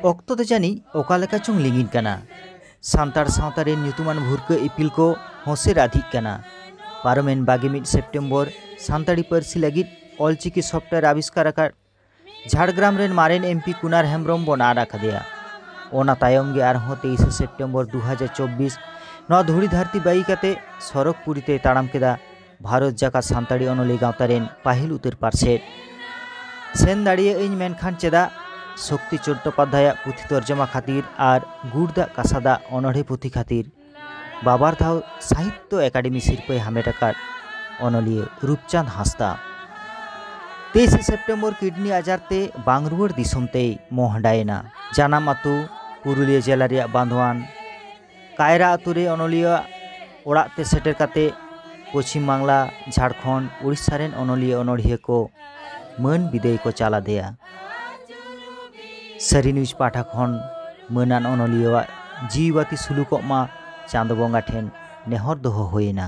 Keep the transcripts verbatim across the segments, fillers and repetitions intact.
ᱚᱠᱛᱚ ᱫᱚ ᱡᱟᱹᱱᱤᱡ ᱚᱠᱟ ᱞᱮᱠᱟ ᱪᱚᱝ ᱞᱤᱸᱜᱤᱱ ᱠᱟᱱᱟ᱾ ᱥᱟᱱᱛᱟᱲ ᱥᱟᱶᱛᱟ ᱨᱮᱱ ᱧᱩᱛᱩᱢᱟᱱ ᱵᱷᱩᱨᱠᱟᱹ ᱤᱯᱤᱞ ᱠᱚ ᱦᱚᱸ ᱥᱮ ᱨᱟᱫᱷᱤᱜ ᱠᱟᱱᱟ᱾ ᱯᱟᱨᱚᱢᱮᱱ ᱵᱟᱜᱮ ᱢᱤᱫ ᱥᱮᱯᱴᱮᱢᱵᱚᱨ ᱥᱟᱱᱛᱟᱲᱤ ᱯᱟᱹᱨᱥᱤ ᱞᱟᱹᱜᱤᱫ ᱚᱞᱪᱤᱠᱤ ᱥᱚᱯᱷᱴᱣᱮᱭᱟᱨ ᱟᱵᱤᱥᱠᱟᱨ ᱟᱠᱟᱫ ᱡᱷᱟᱲᱜᱨᱟᱢ ᱨᱮᱱ ᱢᱟᱨᱮᱱ ᱮᱢᱯᱤ ᱠᱩᱱᱟᱨ ᱦᱮᱢᱵᱨᱚᱢ ᱵᱚᱱ ᱟᱫ ᱟᱠᱟᱫᱮᱭᱟ᱾ ᱚᱱᱟ ᱛᱟᱭᱚᱢ ᱜᱮ ᱟᱨᱦᱚᱸ ᱛᱮᱭᱤᱥᱮ ᱥᱮᱯᱴᱮᱢᱵᱚᱨ ᱫᱩ ᱦᱟᱡᱟᱨ ᱪᱚᱵᱵᱤᱥ ᱱᱚᱣᱟ ᱫᱷᱩᱲᱤ ᱫᱷᱟᱹᱨᱛᱤ ᱵᱟᱹᱜᱤ ᱠᱟᱛᱮ ᱥᱚᱨᱚᱜᱽᱯᱩᱨᱤ ᱛᱮᱭ ᱛᱟᱲᱟᱢ ᱠᱮᱫᱟ ᱵᱷᱟᱨᱚᱛ ᱡᱟᱠᱟᱛ ᱥᱟᱱᱛᱟᱲᱤ ᱚᱱᱚᱞᱤᱭᱟᱹ ᱜᱟᱶᱛᱟ ᱨᱮᱱ ᱯᱟᱹᱦᱤᱞ ᱩᱛᱟᱹᱨ ᱯᱟᱨᱥᱮᱛ᱾ ᱥᱮᱱ ᱫᱟᱲᱮᱭᱟᱜ ᱟᱹᱧ, ᱢᱮᱱᱠᱷᱟᱱ ᱪᱮᱫᱟᱜ? ᱥᱚᱠᱛᱤ ᱪᱚᱴᱴᱳᱯᱟᱫᱽᱫᱷᱟᱭᱟᱜ ᱯᱩᱛᱷᱤ ᱛᱚᱨᱡᱚᱢᱟ ᱠᱷᱟᱹᱛᱤᱨ ᱟᱨ ᱜᱩᱲ ᱫᱟᱜ ᱠᱟᱥᱟ ᱫᱟᱜ ᱚᱱᱚᱬᱦᱮ ᱯᱩᱛᱷᱤ ᱠᱷᱟᱹᱛᱤᱨ ᱵᱟᱵᱟᱨ ᱫᱷᱟᱣ ᱥᱟᱦᱤᱛᱛᱚ ᱮᱠᱟᱰᱮᱢᱤ ᱥᱤᱨᱯᱟᱹᱭ ᱦᱟᱢᱮᱴ ᱟᱠᱟᱫ ᱚᱱᱚᱞᱤᱭᱟᱹ ᱨᱩᱯᱪᱟᱸᱫᱽ ᱦᱟᱸᱥᱫᱟ᱾ ᱛᱮᱭᱤᱥᱮ ᱥᱮᱯᱴᱮᱢᱵᱚᱨ ᱠᱤᱰᱱᱤ ᱟᱡᱟᱨ ᱛᱮ ᱵᱟᱝ ᱨᱩᱣᱟᱹᱲ ᱫᱤᱥᱚᱢ ᱛᱮᱭ ᱢᱚᱦᱰᱟᱭᱮᱱᱟ᱾ ᱡᱟᱱᱟᱢ ᱟᱹᱛᱩ ᱯᱩᱨᱩᱞᱤᱭᱟᱹ ᱡᱮᱞᱟ ᱨᱮᱭᱟᱜ ᱵᱟᱸᱫᱷᱣᱟᱱ ᱠᱟᱭᱨᱟ ᱟᱹᱛᱩ ᱨᱮ ᱚᱱᱚᱞᱤᱭᱟᱹᱣᱟᱜ ᱚᱲᱟᱜ ᱛᱮ ᱥᱮᱴᱮᱨ ᱠᱟᱛᱮ ᱯᱚᱪᱷᱤᱢ ᱵᱟᱝᱞᱟ, ᱡᱷᱟᱲᱠᱷᱚᱸᱰ, ᱩᱲᱤᱥᱥᱟ ᱨᱮᱱ ᱚᱱᱚᱞᱤᱭᱟᱹ ᱚᱱᱚᱲᱦᱤᱭᱟᱹ ᱠᱚ ᱢᱟᱹᱱ ᱵᱤᱫᱟᱹᱭ ᱠᱚ ᱪᱟᱞ ᱟᱫᱮᱭᱟ᱾ ᱥᱟᱹᱨᱤ ᱱᱤᱭᱩᱡᱽ ᱯᱟᱦᱴᱟ ᱠᱷᱚᱱ ᱢᱟᱹᱱᱟᱱ ᱚᱱᱚᱞᱤᱭᱟᱹᱣᱟᱜ ᱡᱤᱣᱤ ᱵᱟᱹᱛᱤ ᱥᱩᱞᱩᱠᱚᱜ ᱢᱟ ᱪᱟᱸᱫᱚ ᱵᱚᱸᱜᱟ ᱴᱷᱮᱱ ᱱᱮᱦᱚᱨ ᱫᱚᱦᱚ ᱦᱩᱭᱮᱱᱟ᱾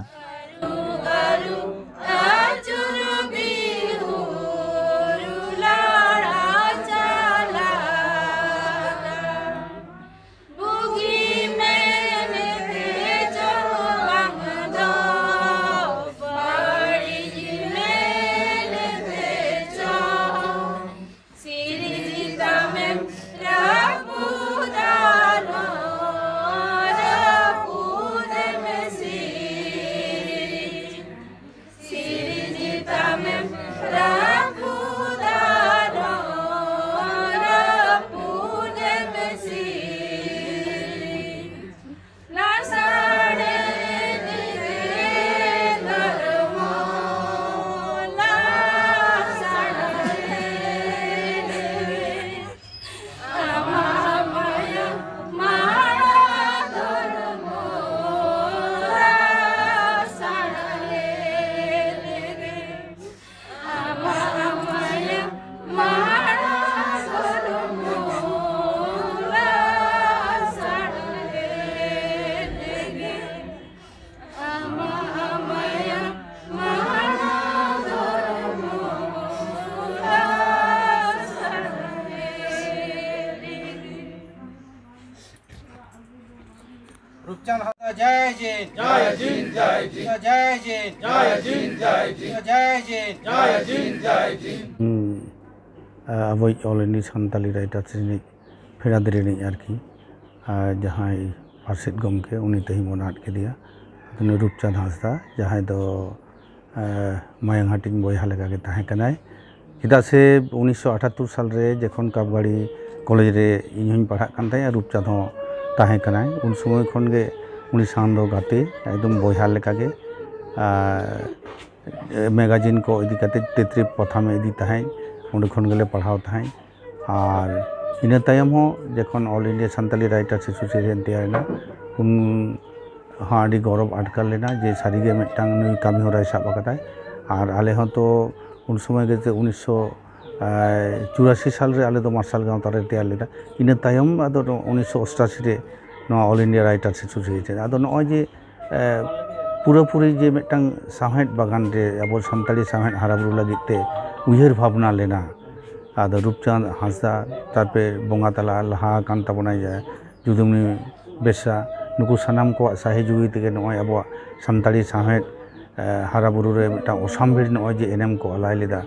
ᱨᱩᱯᱪᱟᱸᱫᱽ ᱦᱟᱸᱥᱫᱟ ᱡᱟᱭ ᱡᱤᱱ᱾ ᱡᱟᱭ ᱡᱤᱱ, ᱡᱟᱭ ᱡᱤᱱ᱾ ᱡᱟᱭ ᱡᱤᱱ, ᱡᱟᱭ ᱡᱤᱱ᱾ ᱡᱟᱭ ᱡᱤᱱ, ᱡᱟᱭ ᱡᱤᱱ᱾ ᱡᱟᱭ ᱡᱤᱱ, ᱡᱟᱭ ᱡᱤᱱ᱾ ᱦᱩᱸ, ᱟ, ᱟᱵᱚᱭᱤᱡ All India Santali Writers ᱨᱤᱱᱤᱡ ᱯᱷᱮᱰᱟᱛ ᱨᱤᱱᱤᱡ ᱟᱨᱠᱤ, ᱟ, ᱡᱟᱦᱟᱸᱭ ᱯᱟᱨᱥᱮᱛ ᱜᱚᱢᱠᱮ, ᱩᱱᱤ ᱛᱮᱦᱮᱧ ᱵᱚᱱ ᱟᱫ ᱠᱮᱫᱮᱭᱟ᱾ ᱩᱱᱤ ᱨᱩᱯᱪᱟᱸᱫᱽ ᱦᱟᱸᱥᱫᱟ, ᱡᱟᱦᱟᱸᱭ ᱫᱚ, ᱟ, ᱢᱟᱭᱟᱝ ᱦᱟᱹᱴᱤᱧ ᱵᱚᱭᱦᱟ ᱞᱮᱠᱟᱜᱮ ᱛᱟᱦᱮᱸ ᱠᱟᱱᱟᱭ᱾ ᱪᱮᱫᱟᱜ ᱥᱮ ᱩᱱᱤᱥᱥᱚ ᱟᱴᱷᱟᱛᱛᱳᱨ ᱥᱟᱞ ᱨᱮ ᱡᱚᱠᱷᱚᱱ ᱠᱟᱯᱜᱟᱲᱤ ᱠᱚᱞᱮᱡᱽ ᱨᱮ ᱤᱧ ᱦᱚᱸᱧ ᱯᱟᱲᱦᱟᱜ ᱠᱟᱱ ᱛᱟᱦᱮᱸᱫ, ᱨᱩᱯᱪᱟᱸᱫᱽ ᱦᱚᱸ ᱛᱟᱦᱮᱸ ᱠᱟᱱᱟᱭ, ᱩᱱ ᱥᱚᱢᱚᱭ ᱠᱷᱚᱱ ᱜᱮ ᱩᱱᱤ ᱥᱟᱶ ᱫᱚ ᱜᱟᱛᱮ, ᱮᱠᱫᱚᱢ ᱵᱚᱭᱦᱟ ᱞᱮᱠᱟᱜᱮ᱾ ᱟᱨ ᱢᱮᱜᱟᱡᱤᱱ ᱠᱚ ᱤᱫᱤ ᱠᱟᱛᱮ ᱛᱮᱛᱨᱤ ᱯᱟᱛᱷᱟᱢᱮ ᱤᱫᱤ ᱛᱟᱦᱮᱸᱫ, ᱚᱸᱰᱮ ᱠᱷᱚᱱ ᱜᱮᱞᱮ ᱯᱟᱲᱦᱟᱣ ᱛᱟᱦᱮᱸᱫ᱾ ᱟᱨ ᱤᱱᱟᱹ ᱛᱟᱭᱚᱢ ᱦᱚᱸ ᱡᱚᱠᱷᱚᱱ All India Santali Writers Association ᱛᱮᱭᱟᱨ ᱮᱱᱟ, ᱩᱱ ᱦᱚᱸ ᱟᱹᱰᱤ ᱜᱚᱨᱚᱵᱽ ᱟᱴᱠᱟᱨ ᱞᱮᱱᱟ ᱡᱮ ᱥᱟᱹᱨᱤᱜᱮ ᱢᱤᱫᱴᱟᱝ ᱱᱩᱭ ᱠᱟᱹᱢᱤ ᱦᱚᱨᱟᱭ ᱥᱟᱵ ᱟᱠᱟᱫᱟᱭ᱾ ᱟᱨ ᱟᱞᱮ ᱦᱚᱸ ᱛᱚ ᱩᱱ ᱥᱚᱢᱚᱭ ᱜᱮ ᱩᱱᱤᱥᱥᱚ ᱪᱩᱨᱟᱥᱤ ᱥᱟᱞ ᱨᱮ ᱟᱞᱮ ᱫᱚ ᱢᱟᱨᱥᱟᱞ ᱜᱟᱶᱛᱟ ᱞᱮ ᱛᱮᱭᱟᱨ ᱞᱮᱫᱟ᱾ ᱤᱱᱟᱹ ᱛᱟᱭᱚᱢ ᱟᱫᱚ ᱩᱱᱤᱥᱥᱚ ᱚᱥᱴᱟᱥᱤ ᱨᱮ ᱱᱚᱣᱟ All India Writers Association᱾ ᱟᱫᱚ ᱱᱚᱜᱼᱚᱭ ᱡᱮ ᱮ, ᱯᱩᱨᱟᱹᱯᱩᱨᱤ ᱡᱮ ᱢᱤᱫᱴᱟᱝ ᱥᱟᱶᱦᱮᱫ ᱵᱟᱜᱟᱱ ᱨᱮ ᱟᱵᱚ ᱥᱟᱱᱛᱟᱲᱤ ᱥᱟᱶᱦᱮᱫ ᱦᱟᱨᱟᱵᱩᱨᱩ ᱞᱟᱹᱜᱤᱫ ᱛᱮ ᱩᱭᱦᱟᱹᱨ ᱵᱷᱟᱵᱽᱱᱟ ᱞᱮᱱᱟ᱾ ᱟᱫᱚ ᱨᱩᱯᱪᱟᱸᱫᱽ ᱦᱟᱸᱥᱫᱟ, ᱛᱟᱨᱯᱚᱨᱮ ᱵᱚᱸᱜᱟ ᱛᱟᱞᱟ ᱞᱟᱦᱟ ᱟᱠᱟᱱ ᱛᱟᱵᱚᱱᱟᱭ ᱡᱮ ᱡᱩᱫᱩᱢᱩᱱᱤ ᱵᱮᱥᱨᱟ, ᱱᱩᱠᱩ ᱥᱟᱱᱟᱢ ᱠᱚᱣᱟᱜ ᱥᱟᱹᱦᱤᱡᱩᱜᱤ ᱛᱮᱜᱮ ᱱᱚᱜᱼᱚᱭ ᱟᱵᱚᱣᱟᱜ ᱥᱟᱱᱛᱟᱲᱤ ᱥᱟᱶᱦᱮᱫ, ᱮ, ᱦᱟᱨᱟᱵᱩᱨᱩ ᱨᱮ ᱢᱤᱫᱴᱟᱝ ᱚᱥᱟᱢᱵᱷᱮᱲ ᱱᱚᱜᱼᱚᱭ ᱡᱮ ᱮᱱᱮᱢ ᱠᱚ ᱟᱞᱟᱭ ᱞᱮᱫᱟ,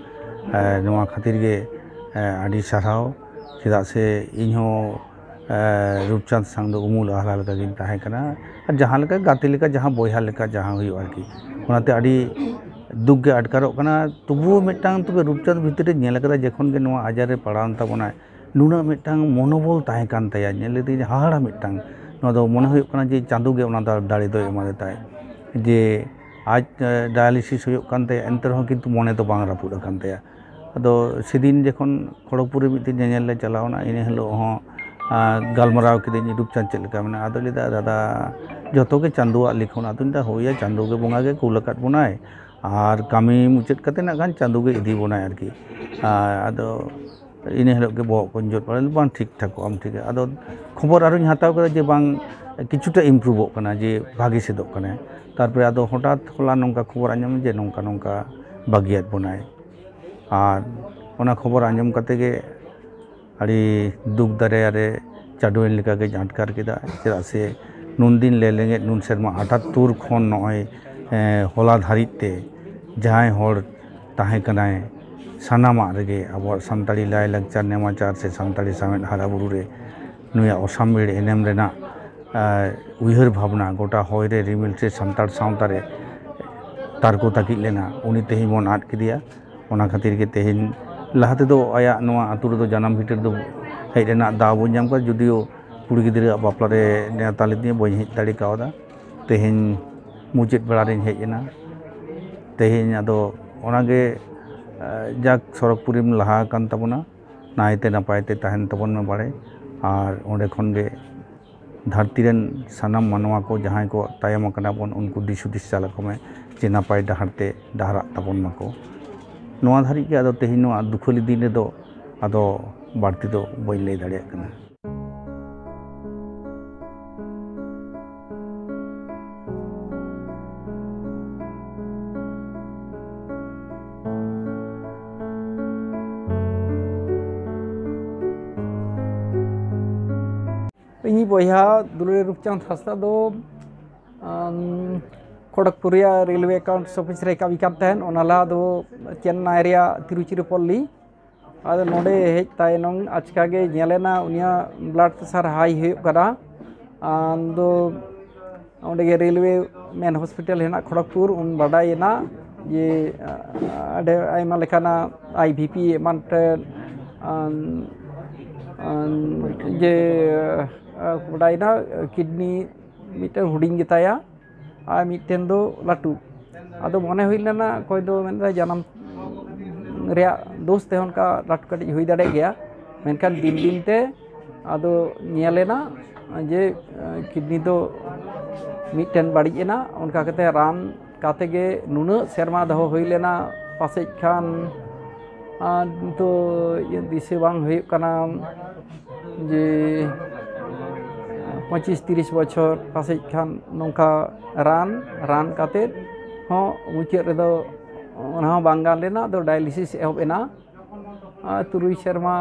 ᱮ, ᱱᱚᱣᱟ ᱠᱷᱟᱹᱛᱤᱨ ᱜᱮ, ᱮ, ᱟᱹᱰᱤ ᱥᱟᱨᱦᱟᱣ᱾ ᱪᱮᱫᱟᱜ ᱥᱮ ᱤᱧ ᱦᱚᱸ ᱮ, ᱨᱩᱯᱪᱟᱸᱫᱽ ᱥᱟᱝ ᱫᱚ ᱩᱢᱩᱞ ᱟᱦᱞᱟ ᱞᱮᱠᱟᱜᱤᱧ ᱛᱟᱦᱮᱸ ᱠᱟᱱᱟ᱾ ᱟᱨ ᱡᱟᱦᱟᱸ ᱞᱮᱠᱟ ᱜᱟᱛᱮ ᱞᱮᱠᱟ, ᱡᱟᱦᱟᱸ ᱵᱚᱭᱦᱟ ᱞᱮᱠᱟ ᱡᱟᱦᱟᱸ ᱦᱩᱭᱩᱜᱼᱟ ᱟᱨᱠᱤ, ᱚᱱᱟᱛᱮ ᱟᱹᱰᱤ ᱫᱩᱠ ᱜᱮ ᱟᱴᱠᱟᱨᱚᱜ ᱠᱟᱱᱟ᱾ ᱛᱚᱵᱩᱣ ᱢᱤᱫᱴᱟᱝ ᱛᱚᱵᱮ ᱨᱩᱯᱪᱟᱸᱫᱽ ᱵᱷᱤᱛᱨᱤ ᱨᱮ ᱧᱮᱞ ᱟᱠᱟᱫᱟ, ᱡᱚᱠᱷᱚᱱ ᱜᱮ ᱱᱚᱣᱟ ᱟᱡᱟᱨ ᱨᱮ ᱯᱟᱲᱟᱣᱮᱱ ᱛᱟᱵᱚᱱᱟᱭ, ᱱᱩᱱᱟᱹᱜ ᱢᱤᱫᱴᱟᱝ ᱢᱚᱱᱳᱵᱚᱞ ᱛᱟᱦᱮᱸ ᱠᱟᱱ ᱛᱟᱭᱟ᱾ ᱧᱮᱞ ᱞᱮᱫᱮᱧ ᱦᱟᱦᱟᱲᱟ ᱢᱤᱫᱴᱟᱝ, ᱱᱚᱣᱟ ᱫᱚ ᱢᱚᱱᱮ ᱦᱩᱭᱩᱜ ᱠᱟᱱᱟ ᱡᱮ ᱪᱟᱸᱫᱳ ᱜᱮ ᱚᱱᱟ ᱫᱚ ᱫᱟᱲᱮ ᱫᱚᱭ ᱮᱢᱟᱫᱮ ᱛᱟᱭ, ᱡᱮ ᱟᱡ, ᱮ, dialysis ᱦᱩᱭᱩᱜ ᱠᱟᱱ ᱛᱟᱭᱟ, ᱮᱱᱛᱮ ᱨᱮᱦᱚᱸ ᱠᱤᱱᱛᱩ ᱢᱚᱱᱮ ᱫᱚ ᱵᱟᱝ ᱨᱟᱹᱯᱩᱫ ᱟᱠᱟᱱ ᱛᱟᱭᱟ᱾ ᱟᱫᱚ ᱥᱮᱫᱤᱱ ᱡᱚᱠᱷᱚᱱ ᱠᱷᱚᱲᱚᱜᱽᱯᱩᱨ ᱨᱮ ᱢᱤᱫ ᱫᱤᱱ ᱧᱮᱧᱮᱞ ᱞᱮ ᱪᱟᱞᱟᱣ ᱮᱱᱟ, ᱤᱱᱟᱹ ᱦᱤᱞᱳᱜ ᱦᱚᱸ, ᱟ, ᱜᱟᱞᱢᱟᱨᱟᱣ ᱠᱤᱫᱟᱹᱧ, "ᱨᱩᱯᱪᱟᱸᱫᱽ ᱪᱮᱫ ᱞᱮᱠᱟ ᱢᱮᱱᱟᱜᱼᱟ?" ᱟᱫᱚ ᱞᱟᱹᱭᱫᱟ, "ᱫᱟᱫᱟ, ᱡᱚᱛᱚ ᱜᱮ ᱪᱟᱸᱫᱳᱣᱟᱜ ᱞᱤᱠᱷᱚᱱ᱾" ᱟᱫᱚᱧ ᱞᱟᱹᱭᱫᱟ, "ᱦᱳᱭᱟ, ᱪᱟᱸᱫᱳ ᱜᱮ ᱵᱚᱸᱜᱟ ᱜᱮ ᱠᱩᱞ ᱟᱠᱟᱫ ᱵᱚᱱᱟᱭ, ᱟᱨ ᱠᱟᱹᱢᱤ ᱢᱩᱪᱟᱹᱫ ᱠᱟᱛᱮ ᱱᱟᱜ ᱠᱷᱟᱱ ᱪᱟᱸᱫᱳ ᱜᱮ ᱤᱫᱤ ᱵᱚᱱᱟᱭ ᱟᱨᱠᱤ᱾" ᱟ, ᱟᱫᱚ ᱤᱱᱟᱹ ᱦᱤᱞᱳᱜ ᱜᱮ ᱵᱚᱦᱚᱜ ᱠᱚᱧ ᱡᱳᱨ ᱵᱟᱲᱟ ᱞᱮᱫᱟ, "ᱵᱟᱝ, ᱴᱷᱤᱠ ᱴᱷᱟᱠᱚᱜ ᱟᱢ, ᱴᱷᱤᱠ ᱜᱮᱭᱟ᱾" ᱟᱫᱚ ᱠᱷᱚᱵᱚᱨ ᱟᱨᱚᱧ ᱦᱟᱛᱟᱣ ᱠᱮᱫᱟ ᱡᱮ ᱵᱟᱝ, ᱠᱤᱪᱷᱩᱴᱟ improve ᱚᱜ ᱠᱟᱱᱟ, ᱡᱮ ᱵᱷᱟᱜᱮ ᱥᱮᱫᱚᱜ ᱠᱟᱱᱟᱭ᱾ ᱛᱟᱨᱯᱚᱨᱮ ᱟᱫᱚ ᱦᱚᱴᱟᱛ ᱦᱚᱞᱟ ᱱᱚᱝᱠᱟ ᱠᱷᱚᱵᱚᱨ ᱟᱸᱡᱚᱢ ᱡᱮ ᱱᱚᱝᱠᱟ ᱱᱚᱝᱠᱟ ᱵᱟᱹᱜᱤᱭᱟᱫ ᱵᱚᱱᱟᱭ᱾ ᱟᱨ ᱚᱱᱟ ᱠᱷᱚᱵᱚᱨ ᱟᱸᱡᱚᱢ ᱠᱟᱛᱮ ᱜᱮ ᱟᱹᱰᱤ ᱫᱩᱠ ᱫᱟᱨᱭᱟ ᱨᱮ ᱪᱟᱰᱚᱭᱮᱱ ᱞᱮᱠᱟ ᱜᱮᱧ ᱟᱴᱠᱟᱨ ᱠᱮᱫᱟ᱾ ᱪᱮᱫᱟᱜ ᱥᱮ ᱱᱩᱱ ᱫᱤᱱ ᱞᱮ ᱞᱮᱸᱜᱮᱫ, ᱱᱩᱱ ᱥᱮᱨᱢᱟ ᱟᱴᱟᱛᱛᱳᱨ ᱠᱷᱚᱱ ᱱᱚᱜᱼᱚᱭ, ᱮᱸ, ᱦᱚᱞᱟ ᱫᱷᱟᱹᱨᱤᱡ ᱛᱮ ᱡᱟᱦᱟᱸᱭ ᱦᱚᱲ ᱛᱟᱦᱮᱸ ᱠᱟᱱᱟᱭ ᱥᱟᱱᱟᱢᱟᱜ ᱨᱮᱜᱮ, ᱟᱵᱚᱣᱟᱜ ᱥᱟᱱᱛᱟᱲᱤ ᱞᱟᱭᱼᱞᱟᱠᱪᱟᱨ ᱱᱮᱢᱟᱪᱟᱨ ᱥᱮ ᱥᱟᱱᱛᱟᱲᱤ ᱥᱟᱶᱦᱮᱫ ᱦᱟᱨᱟᱵᱩᱨᱩ ᱨᱮ ᱱᱩᱭᱟᱜ ᱚᱥᱟᱢᱵᱷᱮᱲ ᱮᱱᱮᱢ ᱨᱮᱱᱟᱜ, ᱮᱸ, ᱩᱭᱦᱟᱹᱨ ᱵᱷᱟᱵᱽᱱᱟ ᱜᱚᱴᱟ ᱦᱚᱭ ᱨᱮ ᱨᱤᱢᱤᱞ ᱥᱮ ᱥᱟᱱᱛᱟᱲ ᱥᱟᱶᱛᱟ ᱨᱮ ᱛᱟᱨᱠᱚ ᱛᱟᱹᱠᱤᱡ ᱞᱮᱱᱟ, ᱩᱱᱤ ᱛᱮᱦᱮᱧ ᱵᱚᱱ ᱟᱫ ᱠᱮᱫᱮᱭᱟ᱾ ᱚᱱᱟ ᱠᱷᱟᱹᱛᱤᱨ ᱜᱮ ᱛᱮᱦᱮᱧ, ᱞᱟᱦᱟ ᱛᱮᱫᱚ ᱟᱭᱟᱜ ᱱᱚᱣᱟ ᱟᱹᱛᱩ ᱨᱮᱫᱚ ᱡᱟᱱᱟᱢ ᱵᱷᱤᱴᱟᱹ ᱨᱮᱫᱚ ᱦᱮᱡ ᱨᱮᱱᱟᱜ ᱫᱟᱣ ᱵᱟᱹᱧ ᱧᱟᱢ ᱠᱟᱫᱟ, ᱡᱩᱫᱤᱭᱳ ᱠᱩᱲᱤ ᱜᱤᱫᱽᱨᱟᱹᱣᱟᱜ ᱵᱟᱯᱞᱟ ᱨᱮ ᱱᱮᱣᱛᱟ ᱞᱮᱫᱤᱧᱟ, ᱵᱟᱹᱧ ᱦᱮᱡ ᱫᱟᱲᱮ ᱠᱟᱣᱫᱟ᱾ ᱛᱮᱦᱮᱧ ᱢᱩᱪᱟᱹᱫ ᱵᱮᱲᱟ ᱨᱤᱧ ᱦᱮᱡ ᱮᱱᱟ᱾ ᱛᱮᱦᱮᱧ ᱟᱫᱚ ᱚᱱᱟᱜᱮ, ᱟᱸ, ᱡᱟᱠ ᱥᱚᱨᱚᱜᱽᱯᱩᱨᱤᱢ ᱞᱟᱦᱟ ᱟᱠᱟᱱ ᱛᱟᱵᱚᱱᱟ, ᱱᱟᱭᱛᱮ ᱱᱟᱯᱟᱭ ᱛᱮ ᱛᱟᱦᱮᱱ ᱛᱟᱵᱚᱱ ᱢᱮ ᱵᱟᱲᱮ᱾ ᱟᱨ ᱚᱸᱰᱮ ᱠᱷᱚᱱ ᱜᱮ ᱫᱷᱟᱹᱨᱛᱤ ᱨᱮᱱ ᱥᱟᱱᱟᱢ ᱢᱟᱱᱣᱟ ᱠᱚ ᱡᱟᱦᱟᱸᱭ ᱠᱚ ᱛᱟᱭᱚᱢ ᱟᱠᱟᱱᱟ ᱵᱚᱱ, ᱩᱱᱠᱩ ᱫᱤᱥ ᱦᱩᱫᱤᱥ ᱪᱟᱞ ᱟᱠᱚ ᱢᱮ ᱡᱮ ᱱᱟᱯᱟᱭ ᱰᱟᱦᱟᱨ ᱛᱮ ᱰᱟᱦᱟᱨᱟᱜ ᱛᱟᱵᱚᱱ ᱢᱟᱠᱚ᱾ ᱱᱚᱣᱟ ᱫᱷᱟᱹᱨᱤᱡ ᱜᱮ ᱟᱫᱚ ᱛᱮᱦᱮᱧ ᱱᱚᱣᱟ ᱫᱩᱠᱷᱟᱹᱞᱤ ᱫᱤᱱ ᱨᱮᱫᱚ ᱟᱫᱚ ᱵᱟᱹᱲᱛᱤ ᱫᱚ ᱵᱟᱹᱧ ᱞᱟᱹᱭ ᱫᱟᱲᱮᱭᱟᱜ ᱠᱟᱱᱟ᱾ ᱤᱧᱤᱡ ᱵᱚᱭᱦᱟ ᱫᱩᱞᱟᱹᱲᱤ ᱨᱩᱯᱪᱟᱸᱫᱽ ᱦᱟᱸᱥᱫᱟ ᱫᱚ, ᱟᱢ, ᱠᱷᱚᱲᱚᱜᱽᱯᱩᱨ ᱨᱮᱭᱟᱜ ᱨᱮᱞᱣᱮ ᱮᱠᱟᱣᱩᱱᱴᱥ ᱚᱯᱷᱤᱥ ᱨᱮ ᱠᱟᱹᱢᱤ ᱠᱟᱱ ᱛᱟᱦᱮᱸᱫ᱾ ᱚᱱᱟ ᱞᱟᱦᱟ ᱫᱚ ᱪᱮᱱᱱᱟᱭ ᱨᱮᱭᱟᱜ ᱛᱤᱨᱩᱪᱤᱨᱟᱯᱚᱞᱞᱤ᱾ ᱟᱫᱚ ᱱᱚᱰᱮ ᱦᱮᱡ ᱛᱟᱭᱱᱚᱢ ᱟᱪᱠᱟ ᱜᱮ ᱧᱮᱞ ᱮᱱᱟ ᱩᱱᱤᱭᱟᱜ ᱵᱞᱟᱰ ᱯᱨᱮᱥᱟᱨ ᱦᱟᱭ ᱦᱩᱭᱩᱜ ᱠᱟᱱᱟ᱾ ᱟᱫᱚ ᱚᱸᱰᱮ ᱜᱮ ᱨᱮᱞᱣᱮ ᱢᱮᱱ ᱦᱚᱥᱯᱤᱴᱟᱞ ᱦᱮᱱᱟᱜ ᱠᱷᱚᱲᱚᱜᱽᱯᱩᱨ, ᱩᱱ ᱵᱟᱰᱟᱭᱮᱱᱟ ᱡᱮ, ᱟᱹᱰᱤ ᱟᱭᱢᱟ ᱞᱮᱠᱟᱱᱟᱜ ᱟᱭ ᱵᱷᱤ ᱯᱤ ᱮᱢᱟᱱ ᱛᱮ, ᱟᱱ, ᱟᱱ, ᱡᱮ, ᱵᱟᱰᱟᱭᱮᱱᱟ ᱠᱤᱰᱱᱤ ᱢᱤᱫᱴᱮᱱ ᱦᱩᱰᱤᱧ ᱜᱮᱛᱟᱭᱟ ᱟᱨ ᱢᱤᱫᱴᱮᱱ ᱫᱚ ᱞᱟᱹᱴᱩ᱾ ᱟᱫᱚ ᱢᱚᱱᱮ ᱦᱩᱭ ᱞᱮᱱᱟ ᱚᱠᱚᱭ ᱫᱚ ᱢᱮᱱᱫᱟ ᱡᱟᱱᱟᱢ ᱨᱮᱭᱟᱜ ᱫᱳᱥ ᱛᱮ ᱚᱱᱠᱟ ᱞᱟᱹᱴᱩ ᱠᱟᱹᱴᱤᱡ ᱦᱩᱭ ᱫᱟᱲᱮᱭᱟᱜ ᱜᱮᱭᱟ, ᱢᱮᱱᱠᱷᱟᱱ ᱫᱤᱱ ᱫᱤᱱ ᱛᱮ ᱟᱫᱚ ᱧᱮᱞ ᱮᱱᱟ ᱡᱮ, ᱮ, ᱠᱤᱰᱱᱤ ᱫᱚ ᱢᱤᱫᱴᱮᱱ ᱵᱟᱹᱲᱤᱡ ᱮᱱᱟ᱾ ᱚᱱᱠᱟ ᱠᱟᱛᱮ ᱨᱟᱱ ᱠᱟᱛᱮ ᱜᱮ ᱱᱩᱱᱟᱹᱜ ᱥᱮᱨᱢᱟ ᱫᱚᱦᱚ ᱦᱩᱭ ᱞᱮᱱᱟ, ᱯᱟᱥᱮᱡ ᱠᱷᱟᱱ, ᱟᱨ ᱱᱤᱛᱚᱜ ᱤᱭᱟᱹ ᱫᱤᱥᱟᱹ ᱵᱟᱝ ᱦᱩᱭᱩᱜ ᱠᱟᱱᱟ ᱡᱮ ᱯᱚᱸᱪᱤᱥ ᱛᱤᱨᱤᱥ ᱵᱚᱪᱷᱚᱨ ᱯᱟᱥᱮᱡ ᱠᱷᱟᱱ ᱱᱚᱝᱠᱟ ᱨᱟᱱ, ᱨᱟᱱ ᱠᱟᱛᱮ ᱦᱚᱸ ᱢᱩᱪᱟᱹᱫ ᱨᱮᱫᱚ ᱚᱱᱟ ᱦᱚᱸ ᱵᱟᱝ ᱜᱟᱱ ᱞᱮᱱᱟ᱾ ᱟᱫᱚ ᱰᱟᱭᱟᱞᱤᱥᱤᱥ ᱮᱦᱚᱵ ᱮᱱᱟ᱾ ᱟᱨ ᱛᱩᱨᱩᱭ ᱥᱮᱨᱢᱟ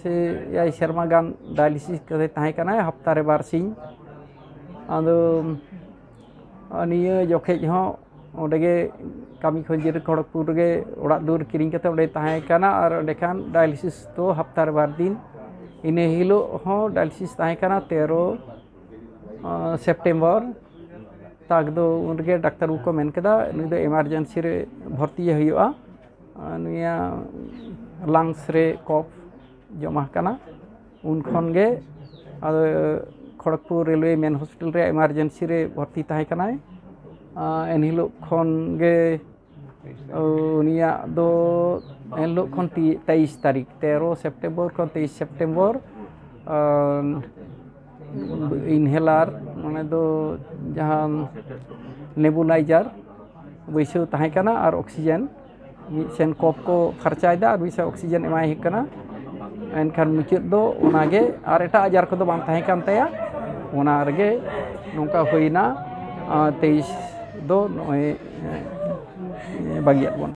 ᱥᱮ ᱮᱭᱟᱭ ᱥᱮᱨᱢᱟ ᱜᱟᱱ ᱰᱟᱭᱟᱞᱤᱥᱤᱥ ᱠᱟᱛᱮ ᱛᱟᱦᱮᱸ ᱠᱟᱱᱟᱭ, ᱦᱟᱯᱛᱟ ᱨᱮ ᱵᱟᱨ ᱥᱤᱧ᱾ ᱟᱫᱚ ᱱᱤᱭᱟᱹ ᱡᱚᱠᱷᱮᱡ ᱦᱚᱸ ᱚᱸᱰᱮ ᱜᱮ ᱠᱟᱹᱢᱤ ᱠᱷᱚᱱ ᱡᱤᱨᱟᱹ ᱠᱷᱚᱲᱚᱜᱽᱯᱩᱨ ᱨᱮᱜᱮ ᱚᱲᱟᱜ ᱫᱩᱣᱟᱹᱨ ᱠᱤᱨᱤᱧ ᱠᱟᱛᱮ ᱚᱸᱰᱮ ᱛᱟᱦᱮᱸ ᱠᱟᱱᱟ᱾ ᱟᱨ ᱚᱸᱰᱮ ᱠᱷᱟᱱ ᱰᱟᱭᱟᱞᱤᱥᱤᱥ ᱫᱚ ᱦᱟᱯᱛᱟ ᱨᱮ ᱵᱟᱨ ᱫᱤᱱ᱾ ᱤᱱᱟᱹ ᱦᱤᱞᱳᱜ ᱦᱚᱸ ᱰᱟᱭᱟᱞᱤᱥᱤᱥ ᱛᱟᱦᱮᱸ ᱠᱟᱱᱟ ᱛᱮᱨᱚ ᱥᱮᱯᱴᱮᱢᱵᱚᱨ ᱛᱟᱠ ᱫᱚ᱾ ᱩᱱ ᱨᱮᱜᱮ ᱰᱟᱠᱛᱟᱨ ᱵᱟᱹᱵᱩ ᱠᱚ ᱢᱮᱱ ᱠᱮᱫᱟ, ᱱᱩᱭ ᱫᱚ ᱮᱢᱟᱨᱡᱮᱱᱥᱤ ᱨᱮ ᱵᱷᱚᱨᱛᱤᱭᱮ ᱦᱩᱭᱩᱜᱼᱟ᱾ ᱱᱩᱭᱟᱜ ᱞᱟᱝᱥ ᱨᱮ ᱠᱚᱯᱷ ᱡᱚᱢᱟ ᱠᱟᱱᱟ᱾ ᱩᱱ ᱠᱷᱚᱱ ᱜᱮ ᱟᱫᱚ ᱠᱷᱚᱲᱚᱜᱽᱯᱩᱨ ᱨᱮᱞᱣᱮ ᱢᱮᱱ ᱦᱚᱥᱯᱤᱴᱟᱞ ᱨᱮ ᱮᱢᱟᱨᱡᱮᱱᱥᱤ ᱨᱮ ᱵᱷᱚᱨᱛᱤ ᱛᱟᱦᱮᱸ ᱠᱟᱱᱟᱭ᱾ ᱮᱱᱦᱤᱞᱳᱜ ᱠᱷᱚᱱ ᱜᱮ ᱩᱱᱤᱭᱟᱜ ᱫᱚ ᱮᱱᱦᱤᱞᱳᱜ ᱠᱷᱚᱱ ᱛᱮᱭᱤᱥ ᱛᱟᱹᱨᱤᱠᱷ, ᱛᱮᱨᱚ ᱥᱮᱯᱴᱮᱢᱵᱚᱨ ᱠᱷᱚᱱ ᱛᱮᱭᱤᱥ ᱥᱮᱯᱴᱮᱢᱵᱚᱨ ᱤᱱᱦᱮᱞᱟᱨ, ᱢᱟᱱᱮ ᱫᱚ ᱡᱟᱦᱟᱸ ᱱᱮᱵᱩᱞᱟᱭᱡᱟᱨ ᱵᱟᱹᱭᱥᱟᱹᱣ ᱛᱟᱦᱮᱸ ᱠᱟᱱᱟ ᱟᱨ ᱚᱠᱥᱤᱡᱮᱱ᱾ ᱢᱤᱫ ᱥᱮᱱ ᱠᱚᱯᱷ ᱠᱚ ᱯᱷᱟᱨᱪᱟᱭᱮᱫᱟ ᱟᱨ ᱢᱤᱫ ᱥᱮᱱ ᱚᱠᱥᱤᱡᱮᱱ ᱮᱢᱟᱭ ᱦᱩᱭᱩᱜ ᱠᱟᱱᱟ᱾ ᱮᱱᱠᱷᱟᱱ ᱢᱩᱪᱟᱹᱫ ᱫᱚ ᱚᱱᱟᱜᱮ, ᱟᱨ ᱮᱴᱟᱜ ᱟᱡᱟᱨ ᱠᱚᱫᱚ ᱵᱟᱝ ᱛᱟᱦᱮᱸ ᱠᱟᱱ ᱛᱟᱭᱟ᱾ ᱚᱱᱟ ᱨᱮᱜᱮ ᱱᱚᱝᱠᱟ ᱦᱩᱭᱱᱟ᱾ ᱛᱮᱭᱤᱥ ᱫᱚ ᱱᱚᱜᱼᱚᱭ ᱵᱟᱹᱜᱤᱭᱟᱫ ᱵᱚᱱ᱾